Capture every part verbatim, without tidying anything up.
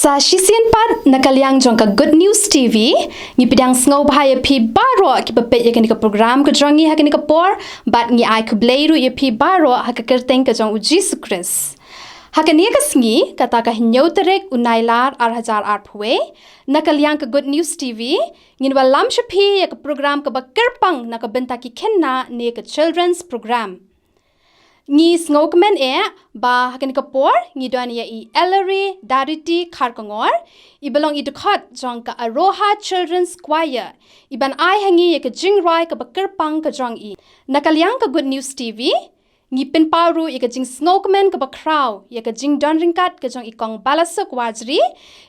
Ta shisien pat na ka liang jong ka Good News T V, ngi pdiang sngewbha ïa phi baroh kiba peit ïa kane ka program ka jong ngi ha kane ka por, bad ngi ai khublei ruh ïa phi baroh ha ka kyrteng ka jong U Jisu Khrist. Ha kane ka sngi, kata ka hynñiew tarik u Nailar ar hajar arphew wei, na ka liang ka Good News T V, ngin wallam sha phi ïa ka program kaba kyrpang na ka bynta ki khynnah ne ka Children's Program. Ngi sngewkmen eh ba ha kane ka por ngi don ïa i Ellery Dariti Kharkongor, iba long i dkhot jong ka Aroha Children's Choir, iban ai ha ngi ïa ka jingrwai kaba kyrpang ka jong i. Na ka liang ka Good News T V, ngi pynpaw ruh ïa ka jingsngewkmen kaba khraw ïa ka jingdon ryngkat ka jong i Kong Balasuk Warjri,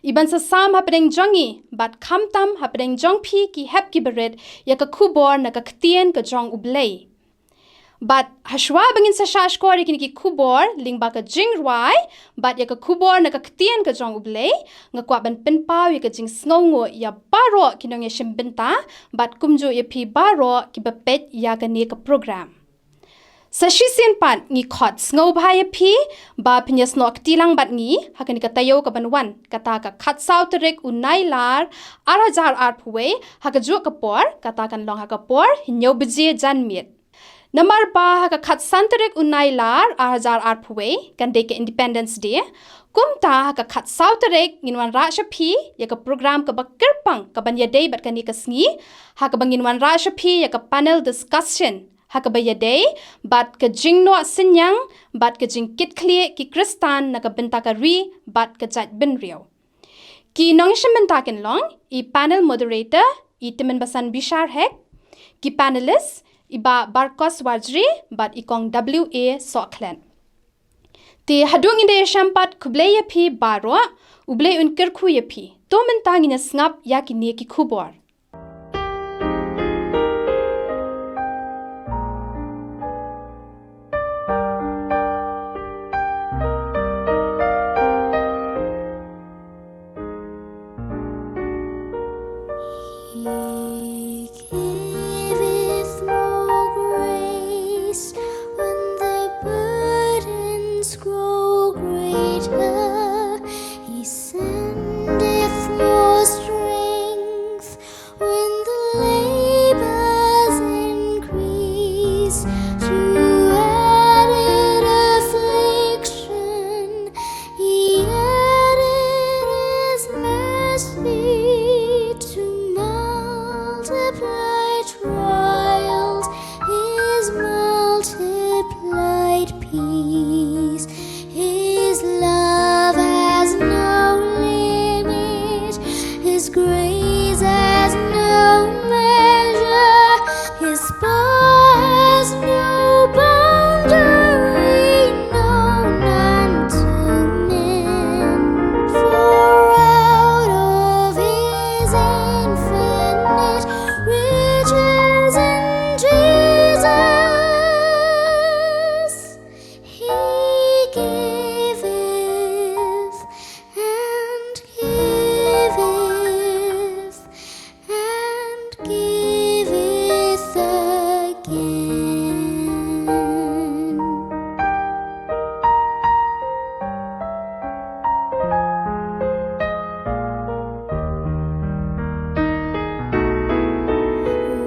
iban sa sam hapdeng jong ngi bad khamtam hapdeng jong phi ki hep ki barit ïa ka khubor na ka ktien ka jong U Blei. Bad hashwa ba ngin sa shahshkor ïa kine ki khubor lyngba ka jingrwai bad ïa ka khubor na ka ktien ka jong U Blei, nga kwah ban pynpaw ïa ka jingsngewnguh ïa baroh ki nongïashim bynta bad kumjuh ïa phi baroh kiba peit ïa kane ka program. Sa shisien pat ngi khot sngewbha ïa phi ba phin ïasnoh kti lang bad ngi ha kane ka taïew kaban wan, kata ka khatsaw tarik u Nailar ar hajar arphew wei, ha kajuh ka por, kata kan long ha ka por hynñiew baje janmiet. Namar ba ha ka khatsan tarik u Nailar ar hajar arphew wei kan dei ka Independence Day, kumta ha ka khatsaw tarik ngin wanrah sha phi ïa ka program kaba kyrpang kaban ïadei bad kane ka sngi, ha kaba ngin wanrah sha phi ïa ka panel discussion ha kaba ïadei bad ka jingnoh synñiang bad ka jingkitkhlieh ki Khristan na ka bynta ka ri bad ka jaitbynriew. Ki nongïashim bynta kin long i panel moderator i Tymmen Basan Bishar Hek, ki panelist i Bah Barkos Warjri bad i Kong W A Sohkhlet. Te haduh ngin da ïashem pat, khublei ïa phi baroh, U Blei un kyrkhu ïa phi. To mynta ngin ïa sngap ïa kine ki khubor. He giveth more grace when the burdens grow greater. He sendeth more strength when the labors increase. To added affliction He added His mercy, to multiply trials His multiplied peace. His love has no limit, His grace has no measure, His power has no boundary known unto men. For out of His infinite riches in Jesus, He giveth and giveth and giveth again.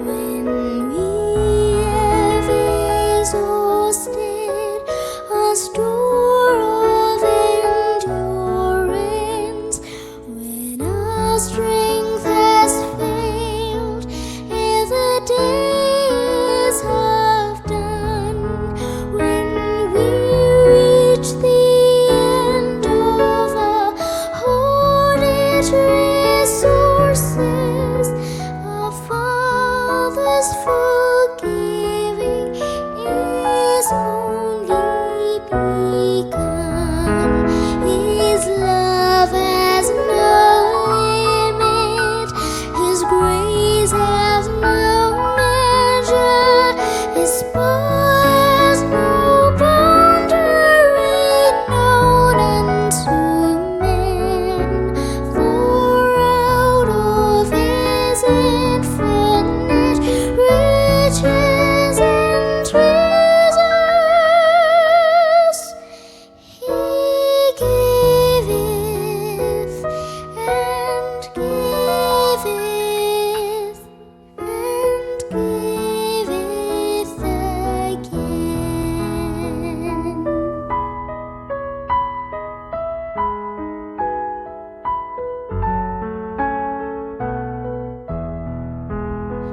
When we have exhausted our store of endurance, when our strength has failed ere the day is half done, when we reach the end of our hoarded resources, our Father's forgiving is only begun. His love has no limit, His grace has no measure, His power has no boundary known unto men. For out of His infinite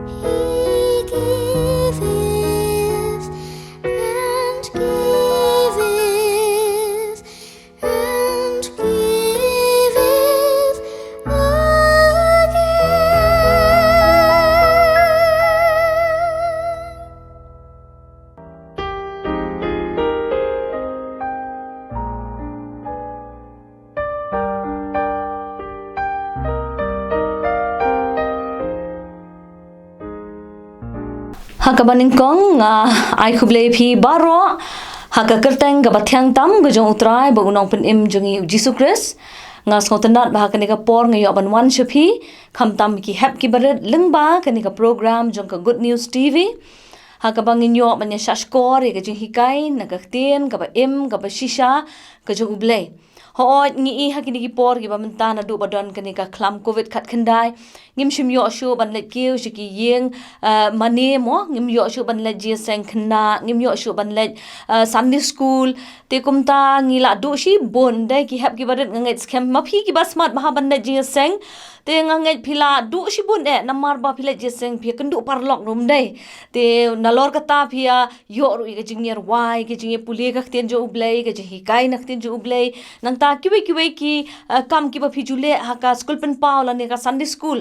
He giveth and giveth and giveth again. Ha kaba nyngkong nga ai khublei phi baroh ha ka kyrteng kaba thiang tam ka jong U Trai bad U Nongpynim jong ngi U Jisu Khrist. Nga sngewtynnat ba ha kane ka por nga ïoh ban wan sha phi, khamtam ki hep ki barit lyngba kane ka program jong ka Good News T V. Ha kaba ngin ïoh ban ïa shah shkor ïa ka jinghikai na ka ktien kaba im kaba shisha ka jong U Blei. Hooid, ngi i ha kine ki por kiba mynta naduh ba don kane ka khlam covid khatkhyndai, ngim shym ïoh shuh ban leit kiew sha ki ïing, eh, mane mo, ngim ïoh shuh ban leit jingïaseng khynnah, ngim ïoh shuh ban leit, eh, Sunday school. Te kumta ngi la duh shibun dei ki hep ki barit, nga ngeit skhem ma phi kiba smat bha ban leit jingïaseng. Te nga ngeit phi la duh shibun eh, namar ba phi leit jingïaseng phi ïakynduh paralok ruh ym dei. Te nalor kata phi ïa ïoh ruh ïa ka jingïarwai, ka jingïapule ka ktien jong U Blei, ka jinghikai na ktien jong U Blei. Nangta kiwei kiwei ki, eh, kam kiba phi ju leh ha ka skul pynpaw lane ka Sunday school.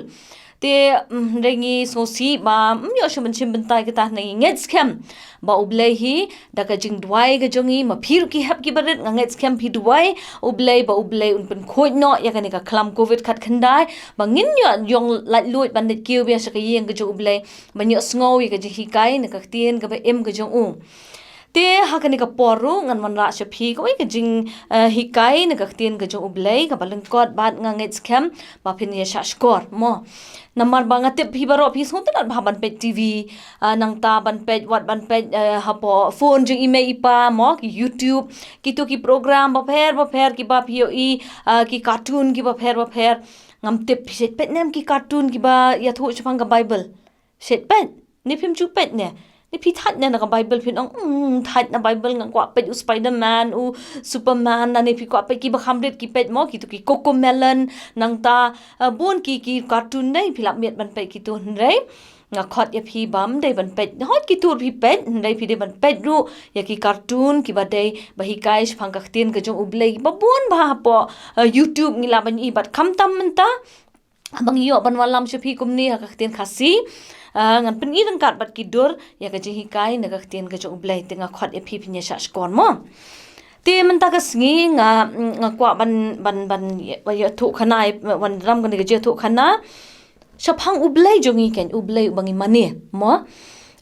Te, mm, hynrei ngi sngewsih ba, mm, ym ïoh shuh ban shim bynta ïa kata, hynrei ngi ngeit skhem ba U Blei hi da ka jingduwai ka jong ngi, ma phi ruh ki hep ki barit, nga ngeit skhem phi duwai U Blei ba U Blei un pynkhuid noh ïa kane ka khlam covid khatkhyndai, ba ngin ïoh ïong laitluid ban leit kiew biang sha ka ïing ka jong U Blei, ban ïoh sngew ïa ka jinghikai na ka ktien kaba im ka jong U. Te ha kane ka por ruh ngan wanrah sha phi kawei ka jing, eh, hikai na ka ktien ka jong U Blei kaba lyngkot bad nga ngeit skhem ba phin ïa shah shkor mo. Namar ba nga tip phi baroh phi sngewtynnat bha ban peit T V, eh, nangta ban peit wat ban peit, eh, hapoh phone jong i mei i pa mo, ki YouTube, kito ki program bapher bapher kiba phi ïohi, eh, ki cartoon kiba pher bapher. Ngam tip phi shet peit ne em ki cartoon kiba ïathuh shaphang ka Bible. Shet peit, ne phim ju peit ne? Ne phi thait ne na ka Bible phin ong, "Hmm, thait na Bible nga kwah peit u Spider-Man, u Superman," na ne phi kwah peit kiba kham rit ki peit mo, kito ki Cocomelon, nangta, eh, bun ki, ki cartoon dei, phi lah miet ban peit kito hynrei. Nga khot ïa phi ba ym dei ban peit. Hooid kito phi peit, hynrei phi dei ban peit ruh ïa ki cartoon kiba dei ba hikai shaphang ka ktien ka jong U Blei, ba bun bha hapoh, eh, YouTube ngi lah ban i bad khamtam mynta. Haba ngi ïoh ban wallam sha phi kumne ha ka ktien Khasi, ah, ngan pyni ryngkat bad ki dur ïa ka jinghikai na ka ktien ka jong U Blei, te nga khot ïa phi phin ïa shah shkor mo. Te mynta ka sngi nga, nga kwah ban, ban, ban ïa, ïathuh khana, wan ram kane ka jingïathuh khana shaphang U Blei jong ngi, kan U Blei uba ngi mane mo.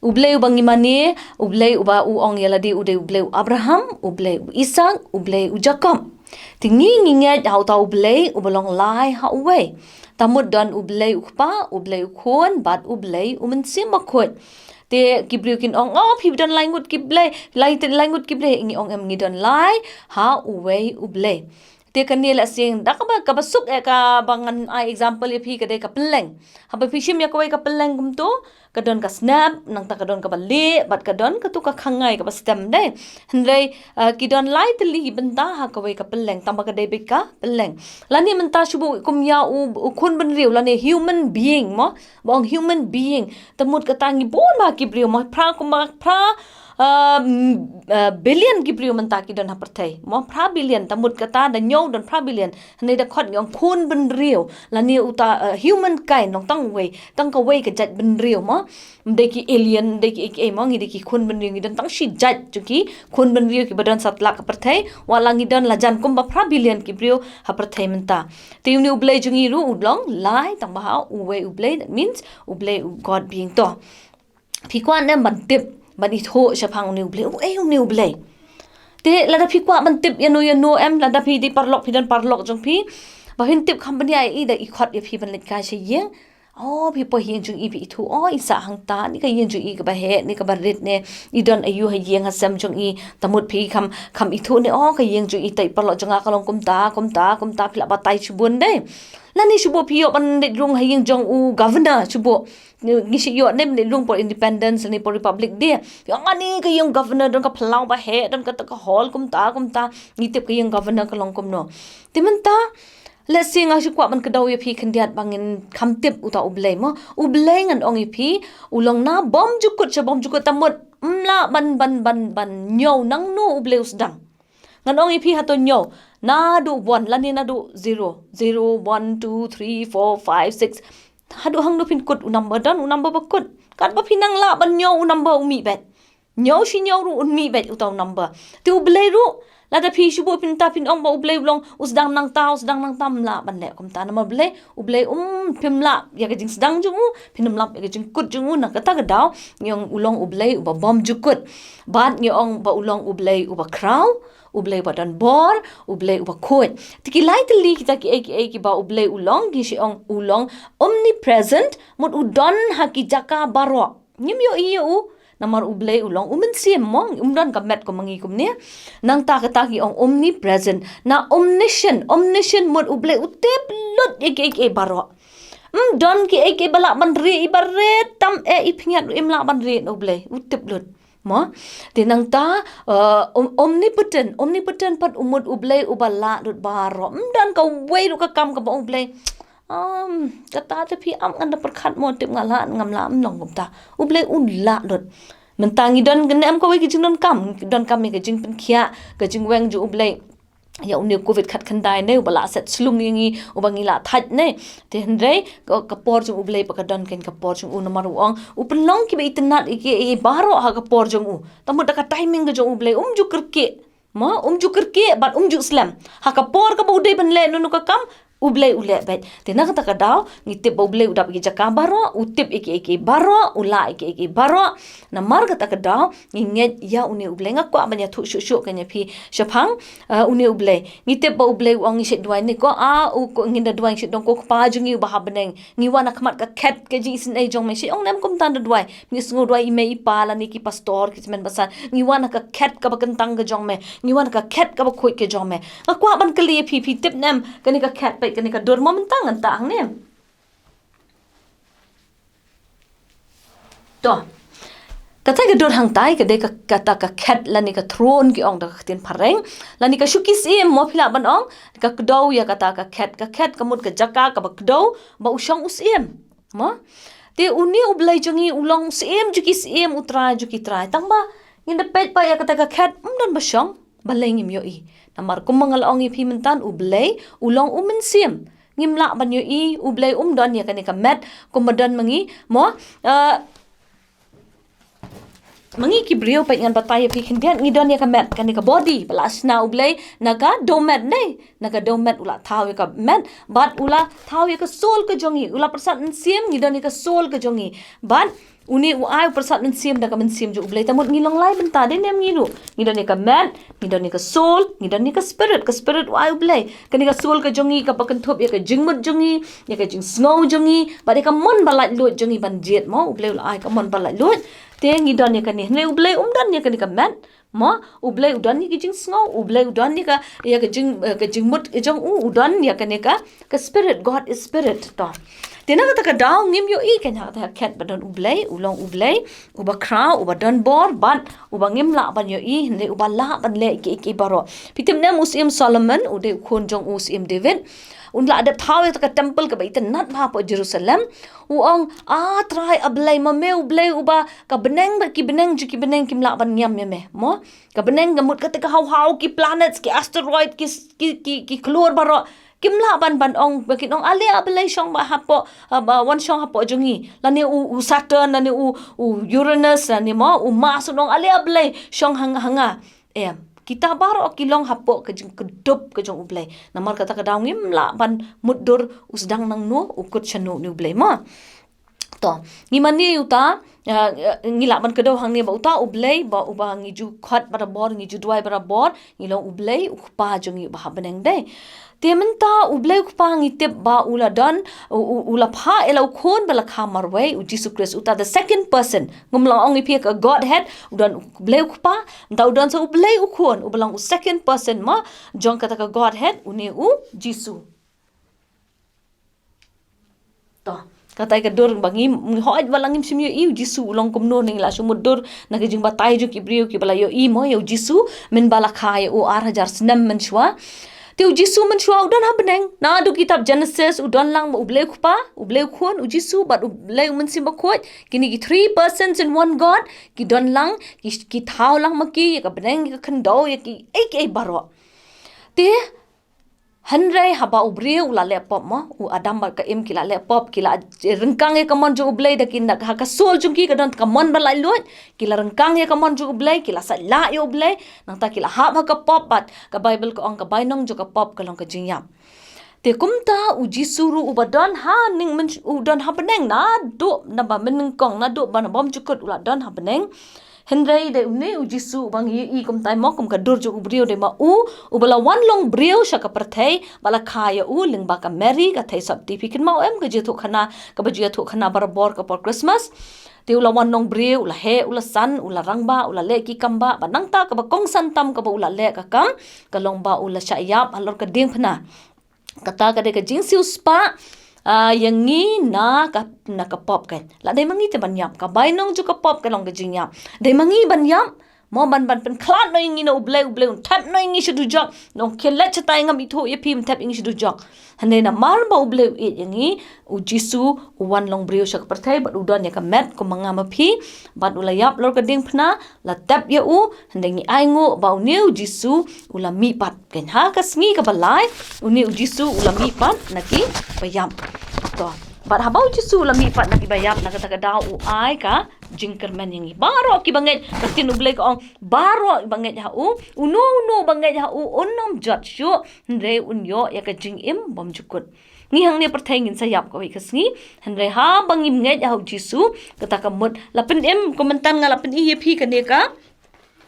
U Blei uba ngi mane, U Blei uba u ong ïa lade u dei U Blei u Abraham, U Blei u Isak, U Blei u Jakob. Te ngi ngi ngeit ha uta U Blei uba long lai ha uwei. Ta mut don U Blei U Kpa, U Blei U Khun bad U Blei U Mynsiem Bakhuid. Te ki briew kin ong, "Oh, phi don lai ngut ki blei, lai te lai ngut ki blei." Ngi ong, "Em, ngi don lai ha uwei U Blei." Te kane la sing da kaba, kaba suk eh, kaba ngan ai example ïa phi ka dei ka pylleng. Haba phi shim ïa kawei ka pylleng kumto, ka don ka snep, nangta ka don kaba lieh, bad ka don katu ka khangai kaba stem dei. Hynrei, ah, ki don lai tylli bynta ha kawei ka pylleng, tangba ka dei beit ka pylleng. Lane mynta shu buh kum ïa u, u khun bynriew lane human being mo, ba ong human being. Ta mut kata ngi bun bha ki briew mo, phra kumba phra, ah, m-, ah, billion ki briew mynta ki don ha pyrthei mo, phra billion, ta mut kata da ñiew don phra billion. Hynrei da khot ngi ong khun bynriew lane uta, eh, humankind, long tang wei, tang kawei ka jait bynriew mo. Ym dei ki alien, ym dei ki ei ki ei mo, ngi dei ki khun bynriew, ngi don tang shi jait jong ki khun bynriew kiba don satlak ka pyrthei, wat la ngi don la jan kumba phra billion ki briew ha pyrthei mynta. Te une U Blei jong ngi ruh u long lai tangba ha uwei U Blei, that means U Blei U God being to. Phi kwah ne em ban tip, ban ithuh shaphang une U Blei, uei une U Blei? Te lada phi kwah ban tip ïano ïano em, lada phi dei paralok, phi don paralok jong phi, ba phin tip kham bniah ïa i, da i khot ïa phi ban leit kai sha ïing. Oh, phi poi ha ïing jong i phi ithuh, oh, i sah hangta, ne ka ïing jong i kaba heh, ne kaba rit ne, i don aïu ha ïing ha sem jong i, ta mut phi kham, kham ithuh ne, oh, ka ïing jong i, te i paralok jong nga ka long kumta, kumta, kumta, phi lah batai shibun dei. Lane shu buh phi ïoh ban leit rung ha ïing jong u governor, shu buh. Ngi, ngi shu ïoh ne, ne rung por Independence ne por Republic Day. Ïoh nga ne ka ïing governor don ka phyllaw ba heh, don kata ka hall kumta, kumta. Ngi tip ka ïing governor ka long kumno. Te mynta, Let's say nga shu kwah ban kdew ïa phi khyndiat ba ngin kham tip uta U Blei mo. U Blei ngan ong ïa phi, u long na bymjukut sha bymjukut, te mut ym lah ban, ban, ban, ban ñiew nangno U Blei u sdang. Ngan ong ïa phi hato ñiew, naduh one lane naduh zero, zero, one, two, three, four, five, six. Haduh hangno phin kut u number, don u number ba kut. Katba phi nang lah ban ñiew u number, u mih beit. Ñiew shi ñiew ruh un mih beit uta u number. Te U Blei ruh, lada phi shu buh pynta phin ong ba U Blei u long u sdang nangta, u sdang nangta, ym lah ban leh kumta. Namar balei? U Blei um, phim lap ïa ka jingsdang jong u, phim lap ïa ka jingkut jong u. Na kata ka daw ngi ong u long U Blei uba bymjukut. Bad ngi ong ba u long U Blei uba khraw, U Blei uba don bor, U Blei uba khuid. Te ki lai tylli kita kiei kiei kiba U Blei u long, ngi shu ong u long omnipresent, mut u don ha ki jaka baroh. Ngim ïohi ïa u, namar U Blei u long u mynsiem mo, um don ka met kum ma ngi kumne. Nangta kata ngi ong omnipresent, na omniscient, omniscient mut U Blei u tip lut ïa kiei kiei baroh. Ym don kiei kiei ba lah ban rieh, i ba rieh tam eh i pynïap ruh im lah ban rieh na U Blei, u tip lut. Mo, te nangta, eh, om-, omnipotent, omnipotent pat u mut U Blei uba lah lut baroh. Ym don kawei ruh ka kam kaba U Blei, um, kata te phi ap ngan da pyrkhat mo, tip nga lah ngam lah, ym long kumta. U Blei u lah lut. Mynta ngi don, ne em kawei ka jingdonkam, donkam ïa ka jingpynkhiah ka jingweng jong U Blei ïa une u covid khatkhyndai ne, uba la set slung ïa ngi, uba ngi la thait ne. Te hynrei ka, ka por jong U Blei pat ka don kein ka por jong u, namar u ong u pynlong kiba itynnad ïa kiei baroh ha ka por jong u. Te mut da ka timing ka jong U Blei, um ju kyrkieh. Mo, um ju kyrkieh bad um ju slem. Ha ka por kaba u dei ban leh nunu ka kam, U Blei u leh beit. Te na kata ka daw ngi tip ba U Blei u dap ïa ki jaka baroh, u tip ïa kiei kiei baroh, u lah ïa kiei kiei baroh. Namar kata ka daw ngi ngeit ïa une U Blei. Nga kwah ban ïathuh shuh shuh kein ïa phi shaphang, eh, une U Blei. Ngi tip ba U Blei u ong ngi shait duwai ne ko, a, u ko, ngin da duwai, ngi shait dong, ko Kpa jong ngi uba ha bneng, ngi wan ha khmat ka khet ka jingisynei jong me. Shait ong ne em kumta da duwai. Ngi sngew duwai i mei i pa lane ki pastor ki tymmen basan. Ngi wan ha ka khet kaba kyntang ka jong me. Ngi wan ha ka khet kaba khuid ka jong me. Nga kwah ban kylli ïa phi, phi tip ne em kane ka khet bad kane ka dur mo mynta ngan tah hangne. To. Kata ka dur hangtai ka dei ka, kata ka khet lane ka throne ki ong da ka ktien phareng. Lane ka shuki syiem mo phi lah ban ong. Ka kdew ïa kata ka khet, ka khet ka mut ka jaka kaba kdew ba u shong u syiem. Mo? Te une U Blei jong ngi u long u syiem jong ki syiem, u Trai jong ki trai. Tang ba ngin da peit pat ïa kata ka khet, um don ba shong, balei ngim ïohi? Namar kum ma nga la ong ïa phi mynta, U Blei u long u mynsiem. Ngim lah ban ïohi, U Blei um don ïa kane ka met kum ba don ma ngi. Mo? Eh, ma ngi ki briew, peit ngan batai ïa phi khyndiat, ngi don ïa ka met, kane ka body ba la shna U Blei na ka dewmet ne. Na ka dewmet u la thaw ïa ka met, bad u la thaw ïa ka soul ka jong ngi, u la pyrsad mynsiem, ngi don ïa ka soul ka jong ngi. Bad une u ai u pyrsad mynsiem da ka mynsiem jong U Blei. Te mut ngi long lai bynta, dei ne em ngi ruh? Ngi don ïa ka met, ngi don ïa ka soul, ngi don ïa ka spirit, ka spirit u ai U Blei. Kane ka soul ka jong ngi kaba kynthup ïa ka jingmut jong ngi, ïa ka jingsngew jong ngi, bad ïa ka mon ba laitluid jong ngi ban jied mo, U Blei u la ai ka mon ba laitluid. Te ngi don ïa kane, hynrei U Blei um don ïa kane ka met. Mo, U Blei u don ïa ka jingsngew, U Blei u don ïa ka, ïa ka jing, eh, ka jingmut jong u, u don ïa kane ka, ka spirit, God is spirit, to. Te na kata ka daw ngim ïohi kein ha kata ka khet ba don U Blei, u long U Blei uba khraw, uba don bor, bad uba ngim lah ban ïohi, hynrei uba lah ban leh kiei kiei baroh. Phi tip ne em u Syiem Solomon, u dei u khun jong u Syiem David, un la dep thaw ïa kata ka temple kaba itynnad bha hapoh Jerusalem. U ong, a Trai, a Blei, ma me U Blei uba ka bneng bad ki bneng jong ki bneng kim lah ban niam ïa me. Mo? Ka bneng ka mut kata ka haw haw, ki planets, ki asteroid, ki, ki, ki, ki khlur baroh kim lah ban, ban ong, ba kin ong, ale a Blei shong ba hapoh, ah, ba wan shong hapoh jong ngi. Lane u, u Saturn, lane u, u Uranus, lane mo, u Mars, un ong, ale a Blei shong ha nga, ha nga. Em, kita baroh ki long hapoh ka jingkdup ka jong U Blei. Namar kata ka daw ngim lah ban mutdur u sdang nangno, u kut shano une U Blei mo. To, ngi mane uta, eh, eh, ngi lah ban kdew hangne ba uta U Blei, ba uba ngi ju khot barabor, ngi ju duwai barabor, ngi long U Blei u Kpa jong ngi uba ha bneng dei. Te mynta U Blei u Kpa ngi tip ba u la don, u, u, u la phah ïa la u Khun ba la kha marwei, u Jisu Khrist, uta the second person. Ngam lah ong ïa phi ka Godhead, u don U Blei u Kpa, mynta u don sa U Blei u Khun, uba long u second person mo jong kata ka Godhead, une u Jisu. To, kata ka dur ba ngi, ngi hooid ba la ngim shym ïohi u Jisu u long kumno, ne ngi la shu mutdur na ka jingbatai jong ki briew kiba la ïohi mo ïa u Jisu, mynba la kha ïa u ar hajar snem mynshuwa. Te u Jisu mynshuwa u don ha bneng, naduh kitab Genesis u don lang ma u Blei u Kpa, u Blei u Khun, u Jisu bad u Blei u Mynsiem Bakhuid, kine ki three persons in one God, ki don lang, ki, ki thaw lang ma ki ïa ka bneng, ïa ka khyndew, ïa ki ei ki ei baroh. Te hynrei haba u briew u la leh pop mo, u Adam bad ka Im ki la leh pop, ki la ryngkang ïa ka mon jong u Blei, da ki na ha ka soul jong ki ka don ka mon ba laitluid, ki la ryngkang ïa ka mon jong u Blei, ki la said lah ïa u Blei, nangta ki la hap ha ka pop bad ka Baibl ka ong ka bainong jong ka pop ka long ka jingïap. Te kumta u Jisu ruh uba don ha ning myn u don ha bneng naduh naba mynnyngkong, naduh ba na bymjukut u la don ha bneng. Hynrei dei une u Jisu uba ngi ïohi kumta mo kum ka dur jong u briew dei ma u uba la wan long briew sha ka pyrthei bad la kha ïa u lyngba ka Mary ka theisotti. Phi kynmaw em ka jingïathuhkhana kaba ju ïathuhkhana barabor ka por Christmas? Te u la wan long briew, u la heh, u la san, u la rangbah, u la leh ki kam bah, bad nangta kaba kongsan tam kaba u la leh ka kam ka long ba u la shah ïap halor ka diengphna. Kata ka dei ka jingsiewspah, ah, ïa ngi na ka, na ka pop ka. La dei ma ngi te ban ïap, ka bainong jong ka pop ka long ka jingïap. Dei ma ngi ban ïap mo, ban, ban pynkhlad noh ïa ngi na u Blei, u Blei un thep noh ïa ngi sha dujok. Nongkynleit shatai, ngam ithuh ïa phi, un thep ïa ngi sha dujok. Hynrei namar ba u Blei u ïeit ïa ngi, u Jisu u wan long briew sha ka pyrthei bad u don ïa ka met kum ma nga ma phi, bad u la ïap halor ka diengphna, la tep ïa u. Hynrei ngi ainguh ba une u Jisu u la mihpat. Kane ha ka sngi kaba lai une u Jisu u la mihpat na kiba ïap. To, bad haba u Jisu u la mihpat na kiba ïap, na kata ka daw u ai ka jingkyrmen ïa ngi baroh kiba ngeit. Ka ktien u Blei ka ong, baroh ba ngeit ha u, uno uno ba ngeit ha u un ym jot shuh, hynrei un ïoh ïa ka jingim bymjukut. Ngi hangne pyrthei ngin sa ïap kawei ka sngi, hynrei haba ngim ngeit ha u Jisu, kata ka mut la pynim. Kumta nga la pyni ïa phi kane ka,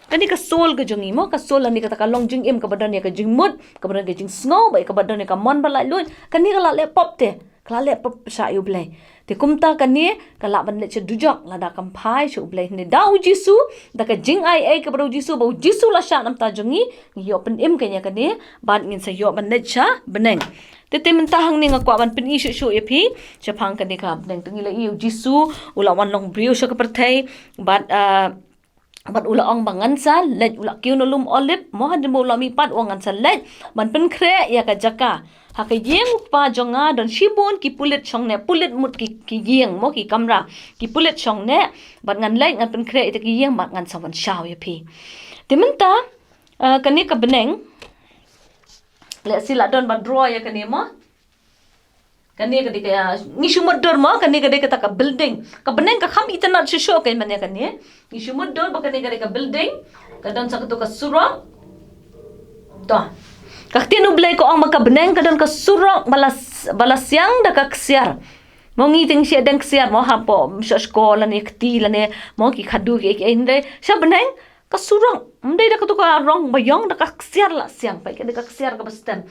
kane ka soul ka jong ngi mo, ka soul lane kata ka long jingim kaba don ïa ka jingmut, kaba don ïa ka jingsngew, bad kaba don ïa ka mon ba laitluid. Kane ka la leh pop te, ka la leh pop sha ïa u Blei. Te kumta kane ka lah ban leit sha dujok lada kam phai sha u Blei. Hynrei da u Jisu, da ka jingai ei kaba da u Jisu, ba u Jisu la shah na bynta jong ngi, ngi ïoh pynim ka ïa kane bad ngin sa ïoh ban leit sha bneng. Te te mynta hangne nga kwah ban pyni shuh shuh ïa phi shaphang kane ka bneng. Te ngi la ïohi u Jisu u la wan long briew sha ka pyrthei bad, ah, bad u la ong ba ngan sa leit, u la kiew na lum Olib mo, hadien ba u la mihpat u ong ngan sa leit ban pynkhreh ïa ka jaka. Ha ka ïing u Kpa jong nga don shibun ki pulit shongneh, pulit mut ki, ki ïing mo, ki kamra, ki pulit shongneh, bad ngan leit ngan pynkhreh ïa ki ïing bad ngan sa wan shaw ïa phi. Te mynta, ah, kane ka bneng, lehse la don ba draw ïa kane mo. Kane ka dei ka, ngi shu mutdur mo, kane ka dei kata ka building. Ka bneng ka kham itynnad shuh shuh ka, mane kane. Ngi shu mutdur ba kane ka dei ka building, ka don sa katu ka surok. To. Ka ktien u Blei ka ong ba ka bneng ka don ka surok ba la, ba la siang da ka ksiar. Mo ngi te ngi shah deng ksiar mo hapoh, sha skul lane kti lane mo ki khadu ki, ki, hynrei sha bneng ka surok, ym dei da katu ka rong ba ïong, da ka ksiar la siang, peit ka dei ka ksiar kaba stem.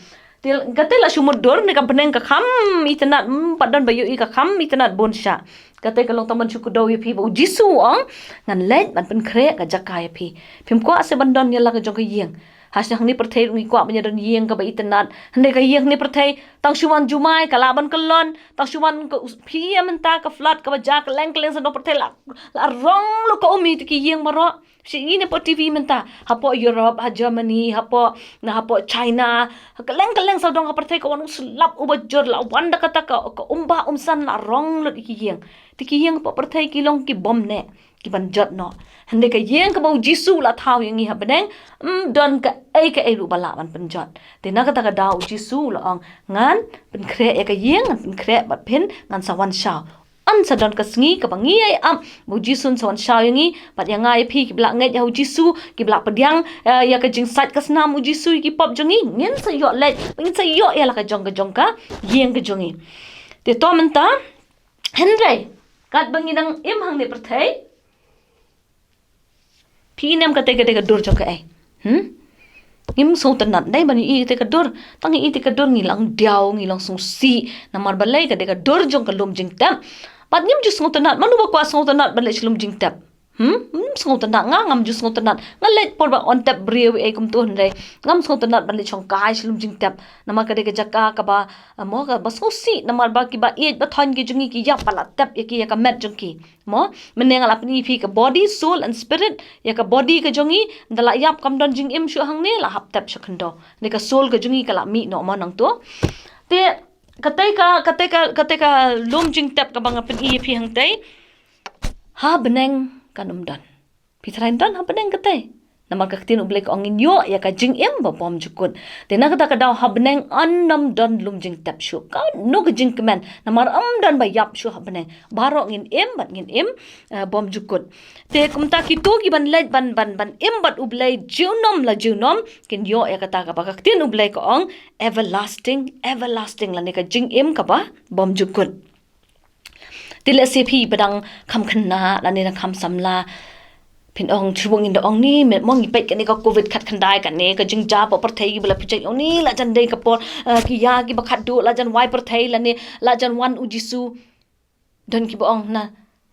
Te kata la shu mutdur, ne ka bneng ka kham itynnad, ym pat don ba ïohi, ka kham itynnad bun shah. Kata ka long tang ban shu kdew ïa phi ba u Jisu u ong ngan leit ban pynkhreh ka jaka ïa phi. Phim kwah shuh ban don ïa la ka jong ka ïing. Ha sha hangne pyrthei ruh ngi kwah ban ïa don ïing kaba itynnad. Hynrei ka ïing hangne pyrthei tang shu wan jumai ka lah ban kyllon, tang shu wan ka us-, phi ïa mynta ka flood kaba jia kylleng kylleng sha dong pyrthei la, la rong lut ka um ïa ki ïing baroh. Shu ïohi ne hapoh T V mynta, hapoh Europe, ha Germany, hapoh, na hapoh China, ha kylleng kylleng sawdong ka pyrthei ka wan u slap uba jur, la wan da kata ka, ka um bah um san, la rong lut ïa ki ïing. Te ki ïing hapoh pyrthei ki long ki bym neh, ki ban jot noh. Hynrei ka ïing kaba u Jisu u la thaw ïa ngi ha bneng, ym don kaei kaei ruh ba lah ban pynjot. Te na kata ka daw u Jisu u la ong, ngan pynkhreh ïa ka ïing, ngan pynkhreh bad phin, ngan sa wan shaw. Yn sa don ka sngi kaba ngi ïai ap ba u Jisu un sa wan shaw ïa ngi, bad ïa nga ïa phi kiba la ngeit ïa u Jisu, kiba la pdiang, eh, ïa ka jingsait ka snam u Jisu ïa ki pop jong ngi, ngin sa ïoh leit, ngin sa ïoh ïa la ka jong ka jong ka ïing ka jong ngi. Te to mynta, hynrei katba ngi dang im hangne pyrthei, phi ïohi ne em kata ka dei ka dur jong kaei? Hmm? Ngim sngewtynnad dei ban ïohi kata ka dur. Tang ïohi kata ka dur ngi long diaw, ngi long sngewsih. Namar balei? Ka dei ka dur jong ka lum jingtep. Bad ngim ju sngewtynnad, mano ba kwah sngewtynnad ban leit sha lum jingtep? Hmm? Hmm, sngewtynnat nga, ngam ju sngewtynnat. Nga leit por ba on tep briew ei kumto hynrei ngam sngewtynnat ban leit shongkai sha lum jingtep. Namar ka dei ka jaka kaba, ah, mo kaba sngewsih namar ba kiba ïeit ba thoiñ ki jong ngi ki ïap ba la tep ïa ki ïa ka met jong ki. Mo, mynne nga la pyni phi ka body, soul and spirit, ïa ka body ka jong ngi, ynda la ïap kam don jingim shuh hangne la hap tep sha khyndew. Ne ka soul ka jong ngi ka la mih noh mo nangto. Te katei ka, katei ka, katei ka lum jingtep kaba nga pyni ïa phi hangtei. Ha bneng kan ym don. Phi tharai don ha bneng katei. Namar ka ktien U Blei ka ong ngin ïoh ïa ka jingim ba bymjukut. Te na kata ka daw ha bneng yn ym don lum jingtep shuh. Kano ka jingkmen. Namar ym don ba ïap shuh ha bneng. Baroh ngin im bad ngin im, eh, bymjukut. Te kumta kito kiban leit ban, ban, ban im bad U Blei junom la junom kin ïoh ïa kata kaba ka ktien U Blei ka ong everlasting, everlasting lane ka jingim kaba bymjukut. Te lehse phi ba dang kham khynnah lane dang kham samla. Phin ong shu ngin da ong ni, mo ngi peit kane ka covid khatkhyndai kane ka jingjia hapoh pyrthei kiba la pynjah ong ni la jan dei ka por, eh, ki ïa kiba khatduh la jan wai pyrthei lane la jan wan U Jisu. Don kiba ong na,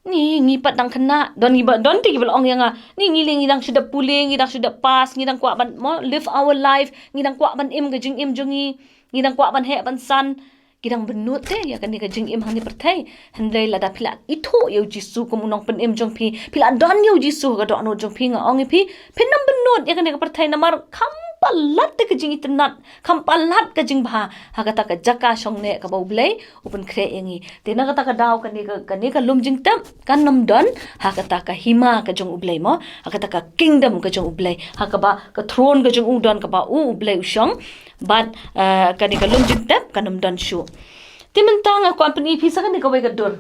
ni ngi pat dang khynnah, don kiba, don te kiba la ong ïa nga, ni ngi leh ngi dang shu dep pule, ngi dang shu dep pass, ngi dang kwah ban mo live our life, ngi dang kwah ban im ka jingim jong ngi, ngi dang kwah ban heh ban san. Ki dang bynnud te ïa kane ka jingim hangne pyrthei. Hynrei lada phi la ithuh ïa U Jisu kum u nongpynim jong phi, phi la don ïa U Jisu ha ka dohnud jong phi, nga ong ïa phi, phin ym bynnud ïa kane ka pyrthei namar kham palat te ka jingitynnat, kham palat ka jingbha ha kata ka jaka shongneh kaba U Blei u pynkhreh ïa ngi. Te na kata ka daw kane ka, kane ka lum jingtep kan ym don ha kata ka hima ka jong U Blei mo, ha kata ka kingdom ka jong U Blei, ha kaba ka throne ka jong u don kaba u U Blei u shong. Bad, eh, kane ka lum jingtep kan ym don shuh. Te mynta nga kwah pyni phi sa kane kawei ka dur.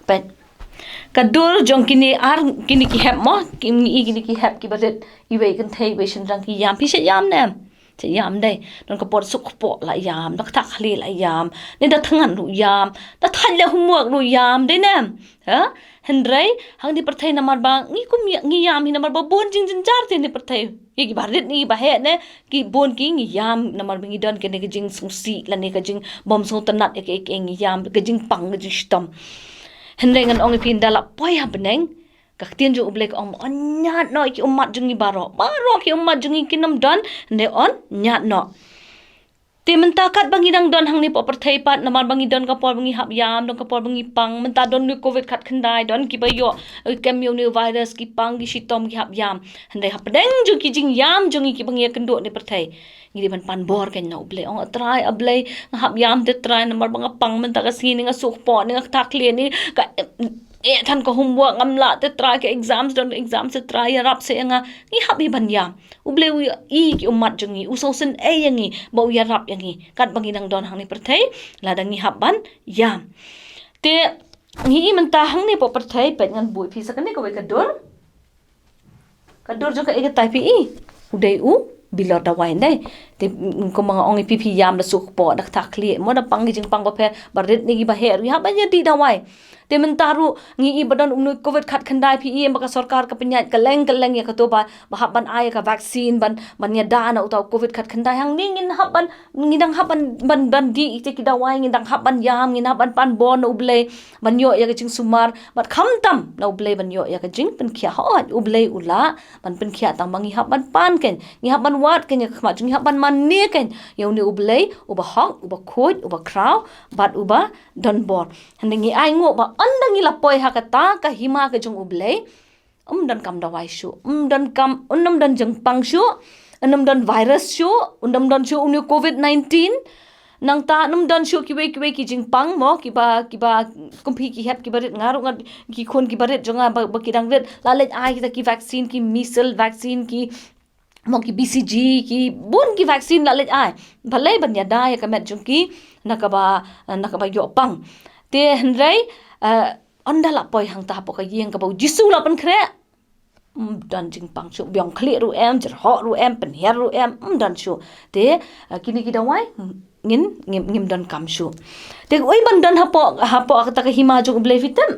Peit. Ka dur jong kine ar, kine ki hep mo, kine, kine ki hep kiba rit, iwei kynthei iwei shynrang ki ïam, phi shet ïam ne em? Shet ïam dei. Don ka por suk kpoh la ïam, da kata khlieh la ïam, ne da thngan ruh ïam, da thait leh homework ruh ïam dei ne em? Ha? Hynrei hangne pyrthei namar ba ngi kum ïa, ngi ïam hi namar ba bun jingjynjar te hangne pyrthei. Ïa kiba rit ne kiba heh ne, ki bun ki ngi ïam namar ba ngi don kane ka jingsngewsih lane ka jingbymsngewtynnat ïa ka, ïa ka ngi ïam, ka jingpang ka jingshitom. Hynrei ngan ong ïa phi ynda la poi ha bneng, ka ktien jong U Blei ka ong yn ñiad noh ïa ki ummat jong ngi baroh. Baroh ki ummat jong ngi kin ym don, hynrei yn ñiad noh. Te mynta katba ngi dang don hangne hapoh pyrthei pat namar ba ngi don ka por ba ngi hap ïam, don ka por ba ngi pang, mynta don une u covid khatkhyndai, don kiba ïoh, eh, kem ïa une u virus, ki pang ki shitom ki hap ïam. Hynrei hapdeng jong ki jingïam jong ngi kiba ngi ïakynduh ne pyrthei, ngi dei ban pan bor kein na U Blei, ong A Trai, A Blei nga hap ïam te Trai namar ba nga pang mynta ka sngi ne nga suk kpoh ne nga kata khlieh ne ka, eh, than ka homework ngam lah te Trai, ka exams don exams te Trai ïarap seh ïa nga. Ngi hap hi ban ïam. U Blei u ïohi ki ummat jong ngi, u sngewsynei ïa ngi ba u ïarap ïa ngi katba ngi dang don hangne pyrthei, lada ngi hap ban ïam. Te ngi i mynta hangne hapoh pyrthei, peit ngan buh ïa phi sa kane kawei ka dur. Ka dur jong kaei katai phi i? U dei u bilor dawai dei. Te, mm, kumba nga ong ïa phi, phi ïam da suk kpoh, da kata khlieh mo, da pang ki jingpang bapher, ba rit ne kiba heh ruh hap ban ïadih dawai. Te mynta ruh ngi i ba don une u covid khatkhyndai, phi i em ba ka sorkar ka pynïaid kylleng kylleng ïa kato ba, ba hap ban ai ïa ka vaccine ban, ban ïada na uta u covid khatkhyndai. Hangne ngin hap ban, ngi dang hap ban, ban, ban dih ïa ki dawai, ngin dang hap ban ïam, ngin hap ban pan bor na U Blei ban ïoh ïa ka jingsumar, bad khamtam na U Blei ban ïoh ïa ka jingpynkhiah. Hooid, U Blei u lah ban pynkhiah tang ba ngi hap ban pan kein, ngi hap ban wad kein ïa ka khmat jong ngi, hap ban mane kein ïa une U Blei uba hok, uba khuid, uba khraw bad uba donbor. Hynrei ngi ai nguh ba ynda ngi la poi ha kata ka hima ka jong U Blei, ym don kam dawai shuh, ym don kam, ym don jingpang shuh, ym don virus shuh, ym don shuh une u covid nineteen. Nangta ym don shuh kiwei kiwei ki jingpang mo, kiba, kiba kum phi ki hep kiba rit, nga ruh nga, ki khun kiba rit jong nga ba, ba ki dang rit, la leit ai kita ki vaccine, ki measles vaccine, ki mo ki B C G, ki bun ki vaccine la leit ai. Balei? Ban ïada ïa ka met jong ki na kaba, na kaba ïoh pang. Te hynrei, eh, ynda la poi hangta hapoh ka ïing kaba U Jisu la pynkhreh, ym don jingpang shuh, biang khlieh ruh em, jyrhoh ruh em, pynhiar ruh em, ym don shuh. Te, eh, kine ki dawai ngin, ngim, ngim don kam shuh. Te kaei ban don hapoh, hapoh kata ka hima jong U Blei, phi tip?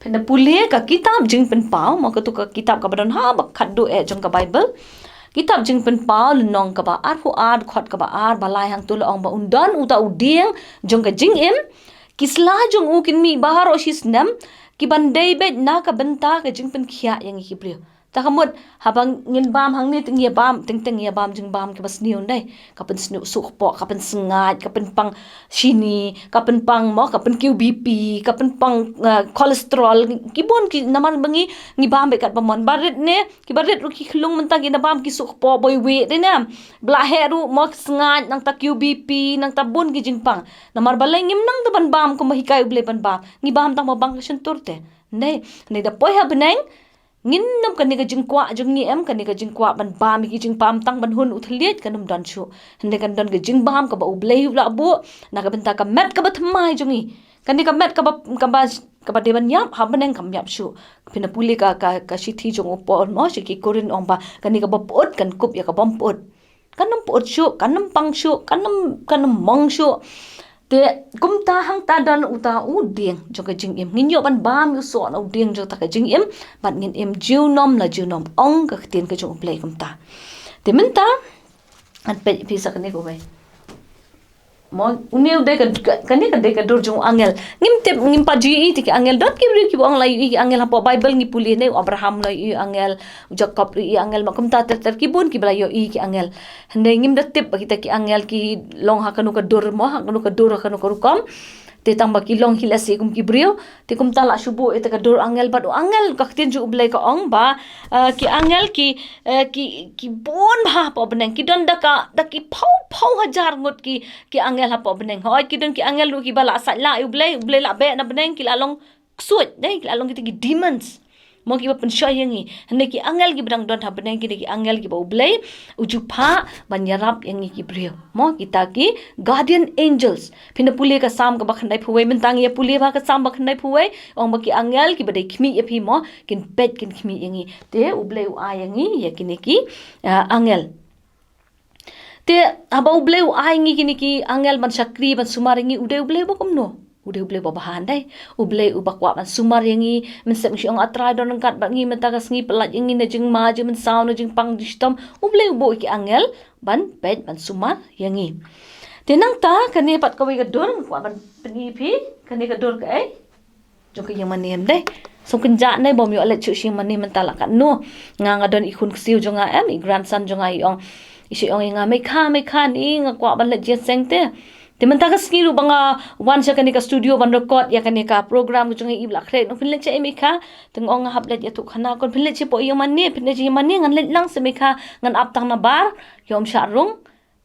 Phin da pule ka kitab Jingpynpaw, mo kato ka kitab kaba don ha ba khatduh eh jong ka Baibl. Kitab Jingpynpaw lynnong kaba arphew ar, dkhot kaba ar, ba lai hangto la ong ba un don uta u dieng jong ka jingim, Ki sla jong u kin mih baroh shi snem, ki ban dei beit na ka bynta ka jingpynkhiah ïa ngi ki briew. Ta ka mut, haba ngin bam hangne te ngi ïa bam, teng teng ngi ïa bam jingbam kiba sniew, ym dei. Ka pynsniew suk pok, ka pynsngaid, ka pynpang shini, ka pynpang mo, ka pynkiew B P, ka pynpang, uh, cholesterol, ki bun ki namar ba ngi, ngi bam beit katba mon. Barit ne, kiba rit ruh ki khyllung mynta ki na bam ki suk pok boi wei de ne. Blah heh ruh mo, sngaid, nangta kiew B P, nangta bun ki jingpang. Namar balei ngim nang te ban bam kumba hikai U Blei ban bam. Ngi bam tang ba bang ka shyntur te. Ym dei, ym dei, da poi ha bneng, ngin nym, kane ka jingkwah jong ngi em, kane ka jingkwah ban bam ïa ki jingpam tang ban hun u thylliej, kan nym don shuh. Hynrei kan don ka jingbam kaba U Blei u la buh na ka bynta ka met kaba thymmai jong ngi. Kane ka met kaba, kaba, kaba dei ban ïap ha bneng kam ïap shuh. Phin da pule ka, ka, ka shithi jong u Paul mo sha ki Korinth, ong ba kane kaba pyut kan kup ïa ka bym pyut. Kan nym pyut shuh, kan nym pang shuh, kan nym, kan nym mong shuh. Te kumta hangta don uta u dieng jong ka jingim. Ngin ïoh ban bam ïa u soh na u dieng jong ta ka jingim, bad ngin im junom la junom, ong ka ktien ka jong U Blei kumta. Te mynta ngan peit phi sa kane kawei. Mo, une u dei ka, ka, kane ka dei ka dur jong u angel. Ngim tip, ngim pat ju ïohi te ki angel. Don ki briew kiba ong la ïohi ki angel, hapoh Baibl ngi pule ne, u Abraham la ïohi angel, u Jakob la ïohi angel, ma kumta ter ter ki bun kiba la ïohi ki angel. Hynrei ngim da tip ba kita ki angel ki long ha kano ka dur mo, ha kano ka dur, ha kano ka rukom. Te tang ba ki long hi lehse kum ki briew. Te kumta la shu buh ïa ta ka dur angel, bad u angel, ka ktien jong U Blei ka ong ba, eh, ki angel ki, eh, ki, ki bun bha hapoh bneng, ki don da ka, da ki phew phew hajar ngut ki, ki angel hapoh bneng. Hooid, ki don ki angel ruh kiba la said lah ïa U Blei, U Blei la beh na bneng, ki la long ksuid, dei, ki la long kita ki demons. Mo, kiba pynshoi ïa ngi. Hynrei ki angel kiba dang don ha bneng ki dei ki angel kiba U Blei u ju phah ban ïarap ïa ngi ki briew. Mo, kita ki guardian angels. Phin da pule ka Salm kaba khyndaiphew wei, mynta ngi ïa pule bha ka Salm ba khyndaiphew wei, ong ba ki angel kiba dei khmih ïa phi mo, kin peit kin khmih ïa ngi. Te U Blei u ai ïa ngi ïa kine ki, ah, angel. Te haba U Blei u ai ngi kine ki angel ban shakri, ban sumar ïa ngi, u dei U Blei uba kumno? U dei U Blei uba bha, ym dei? U Blei uba kwah ban sumar ïa ngi. Mynsiem ngi shu ong, A Trai, don ryngkat bad ngi mynta ka sngi, pyllait ïa ngi na jingma, jingmynsaw, na jingpang, jingshitom. U Blei u buh ki angel ban peit, ban sumar ïa ngi. Te nangta kane pat kawei ka dur, kwah ban pyni phi, kane ka dur kaei? Jong ka ïingmane, ym dei? Sngewkynjah ne bym ïoh leit shuh sha ïingmane mynta la katno. Nga, nga don i khun ksiew jong nga em, i grandson jong nga, i ong, i shu ong ïa nga, Mei Kha, Mei Kha, ni nga kwah ban leit jingïaseng te. Te mynta ka sngi ruh ba nga wan sha kane ka studio ban record ïa kane ka program ka jong ngi, i ba la khreh, nang phin leit shaei Mei Kha? Te nga ong nga hap leit ïathuh khana. Kon phin leit shaei? Hapoh ïingmane. Phin leit sha ïingmane? Ngan leit lang se Mei Kha, ngan ap tang nabar. Ïoh ym shah rung.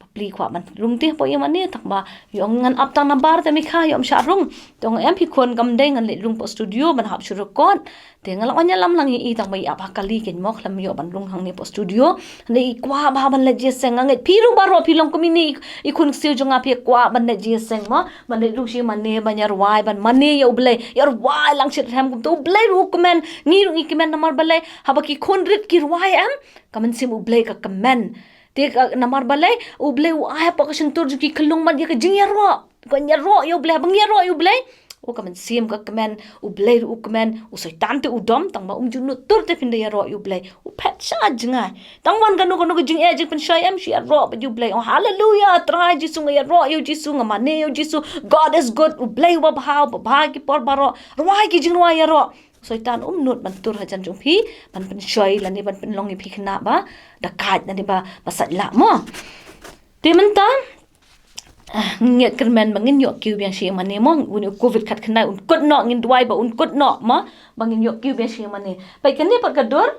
Bapli, kwah ban rung te hapoh ïingmane, tang ba ïoh ngan ap tang nabar te Mei Kha, ïoh ym shah rung. Te ong, em phi khun, kam dei, ngan leit rung hapoh studio ban hap shu record. Te nga la wan ïalam lang ïa i, tang ba i ap ha kali, keiñ mo khlem ïoh ban rung hangne hapoh studio. Hynrei i kwah bha ban leit jingïaseng. Nga ngeit phi ruh baroh phi long kum ine i, i khun ksiew jong nga, phi kwah ban leit jingïaseng mo, ban leit rung sha ïingmane, ban ïarwai, ban mane ïa U Blei, ïarwai lang shitrhem. Kumta U Blei ruh u kmen, ngi ruh ngi kmen. Namar balei? Haba ki khun rit ki rwai em, ka mynsiem U Blei ka kmen. Te ka, namar balei? U Blei u ai hapoh ka shyntur jong ki khyllung mat ïa ka jingïaroh. Kan ïaroh ïa U Blei, haba ngi ïaroh ïa U Blei, o, ka mynsiem ka kmen, U Blei ruh u kmen. U Soitan te u dom, tang ba um ju nud tur te phin da ïaroh ïa U Blei. U phet shah jngai. Tang wan kano kano ka jingeh jingpynshoi, em shu ïaroh bad ïa U Blei. O, haleluya, Trai Jisu, nga ïaroh ïa U Jisu, nga mane ïa U Jisu. God is good, U Blei uba bha, uba bha ki por baroh. Rwai ki jingrwai ïaroh. U Soitan um nud ban tur hajan jong phi, ban pynshoi lane ban pynlong ïa phi khynnah ba dakait lane ba, ba sait lah mo. Te mynta, ah, ngi kyrmen ba ngin ïoh kiew biang sha ïingmane mo, une u Covid khatkhyndai un kut noh, ngin duwai ba un kut noh mo, ba ngin ïoh kiew biang sha ïingmane. Peit kane pat ka dur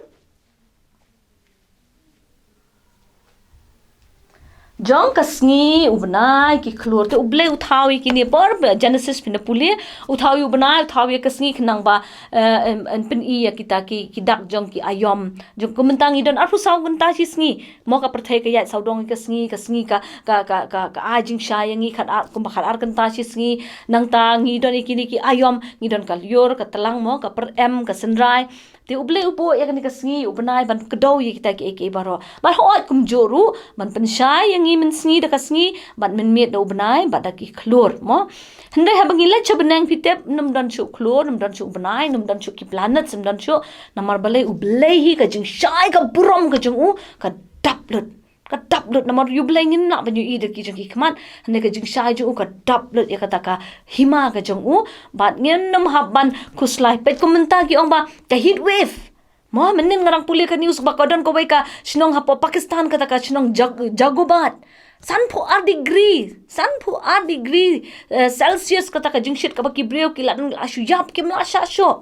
jong ka sngi, u bnai, ki khlur. Te U Blei u thaw ïa kine por, Genesis phin da pule, u thaw ïa u bnai, u thaw ïa ka sngi khnang ba, eh, yn, yn pyni ïa kita ki, ki dak jong ki aïom. Jong ka mynta ngi don arphew saw kynta shi sngi. Mo, ka pyrthei ka ïaid sawdong ïa ka sngi, ka sngi ka, ka, ka, ka, ka ai jingshai ïa ngi khatar, kumba khatar kynta shi sngi. Nangta ngi don ïa kine ki aïom, ngi don ka lyiur, ka tlang mo, ka pyrem, ka synrai. Te U Blei u buh ïa kane ka sngi, u bnai ban kdew ïa kita kiei kiei baroh. Bad hooid kumjuh ruh, ban pynshai ïa ngi mynsngi da ka sngi, bad mynmiet da u bnai, bad da ki khlur, mo. Hynrei haba ngi leit sha bneng phi tip, ym don shuh khlur, ym don shuh u bnai, ym don shuh ki planets, ym don shuh, namar balei? U Blei hi ka jingshai ka burom ka jong u, ka dap lut. Ka dap lut namar ïa U Blei ngim lah ban ïohi da ki jong ki khmat. Hynrei ka jingshai jong u ka dap lut ïa kata ka hima ka jong u. Bad ngin ym hap ban khuslai. Peit kum mynta ki ong ba ka heat wave. Mo, mynnin nga dang pule ka news ba ka don kawei ka shnong hapoh Pakistan, kata ka shnong Jag-, Jagobat. Sanphew ar degree, sanphew ar degree, eh, Celsius kata ka jingshit kaba ki briew ki la don la shu ïap, kim lah shah shuh.